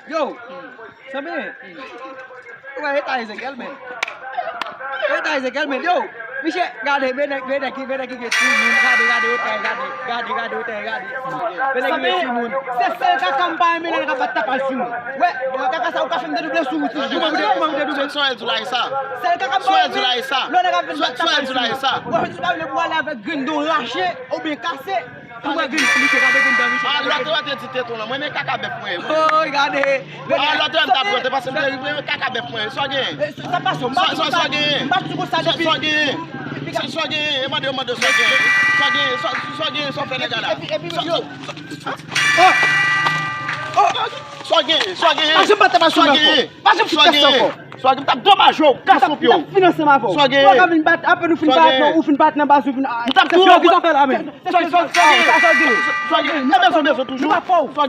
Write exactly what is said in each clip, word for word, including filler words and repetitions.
Yo, Samuel, ou wè eta Ezekiel, men. Eta Ezekiel, men. Yo, misye, gade, men nèg, men nèg ki, men nèg ki gen timoun, gade, gade, eta, gade, gade, gade, eta, gade. Men nèg ki gen timoun. Se sèl kaka m pa renmen lè nèg ap bat tapaj sou mwen. Wè, kaka sa ou ka fè m dedouble sou ou, ti jou, mwen dedouble, mwen dedouble. Sa w di la, e sa? Sèl kaka m pa renmen lè nèg ap vin bat tapaj sou mwen. Wè, ou pa vle pou ale avèk grenn do rache, oubyen kase. Pou mwen grenn, misye, gade grenn dan misye. Ah, lòt ou te di tete w lan. Mwen, men kaka bèf mwen ye. Oh, gade. Ah, lòt ou m t ap pran, te pase m te rive, men kaka bèf mwen ye. Sa w genyen? Sa w genyen? Sa w genyen? Sa w genyen? E mande yo, mande w sa w genyen. Sa w genyen? Sa w, sa w genyen? Sa w fè nèg la? Sa w genyen? Sa w genyen? Sa w genyen? Sa w genyen? Sa w genyen? Sa w genyen? M t ap domaje w, kase w pye w. M t ap fin ansanm avè w. Sa w genyen? Ou pa ka vin bat, apre nou fin bat, non, ou fin bat nan baz, ou fin, ah, m t ap touye w. Sa w genyen? Sa w genyen? Sa w genyen? Sa w genyen? Sa w genyen? Sa w genyen? Sa w genyen? Nou pa pè w.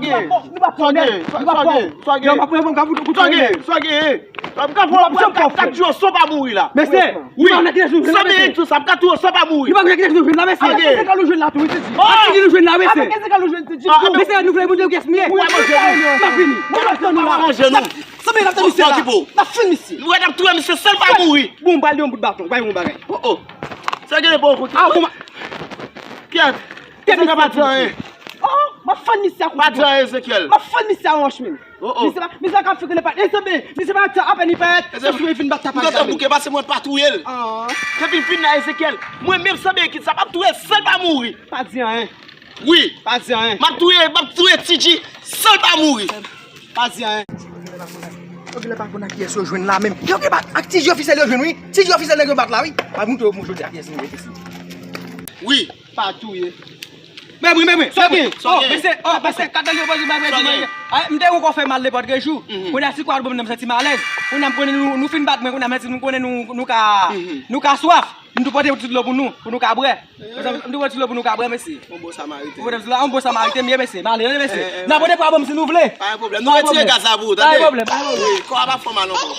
Nou pa pè w. Sa w genyen? Nou pa pè w. Sa w genyen? Sa w genyen? Yo, m ap pran yon gavou kout. Sa w genyen? Sa w genyen? M ka pran yon gavou kout. M ka touye w san w pa mouri la. Mesye, wi. San menm tou sa, m ka touye w san w pa mouri. Nou pa konnen kilès nou jwenn la, mesye. Sa w genyen? Kilès nou jwenn la tou, wi, ti di. Kilès nou jwenn la, mesye. Mesye, nou vle moun yo gès m ye. M ap vini. M ap vini. Sanble n ap tann misye la. N ap fin misye. Ou wè n ap touye misye san l pa mouri. Bon, m pral li yon bout baton, bay yon bagay. Oh, oh. Sa gen bon kote. Ah, bon. Kèt. Kèt misye pa di anyen. Oh, m ap fann misye a kout. Pa di anyen, Ezekiel. M ap fann misye a wòch, menm. Oh, oh. Misye pa, misye pa ka fè konnen pa. E sanble, misye pa di apèn li parèt. Se sou vin bat tapaj la. Bouke pase mwen pa touye l. Ah. Depi l vin la, Ezekiel. Mwen menm sanble ki sa m ap touye san l pa mouri. Pa di anyen. Wi. Pa di anyen. M ap touye, m ap touye T J san l pa mouri. Pa di anyen. Yo genlè pa konn ak kiyès yo jwenn la menm. Yo gen bat ak T J Officiel yo jwenn, wi. T J Officiel nèg yo bat la, wi. Pa montre yo pou jodi a kiyès nou jwenn isi. Wi. Pa touye. Men wi, men wi. Sa w gen? Sa w gen? Mesye, oh, mesye, kat nan yo poze bagay di manje. M te wè w fè mal nenpòt ki jou. Kounye a si kwa bon m nan m santi m alèz. Kounye a m konnen nou, nou fin bat mwen, kounye a m santi nou konnen nou, nou ka, nou ka swaf. M tou pote yon ti dlo pou nou, pou nou ka bwè. Mezanmi, m tou pote yon ti dlo pou nou ka bwè, mesye. Yon bon Samariten. Yon bon Samariten, m ye, mesye. M ale, mesye. N a pote pwa bon si nou vle. Pa gen pwoblèm. Nou retire gaz la pou ou, tande? Pa gen pwoblèm, pa gen pwoblèm. Wi, kò a pa fè w mal ankò.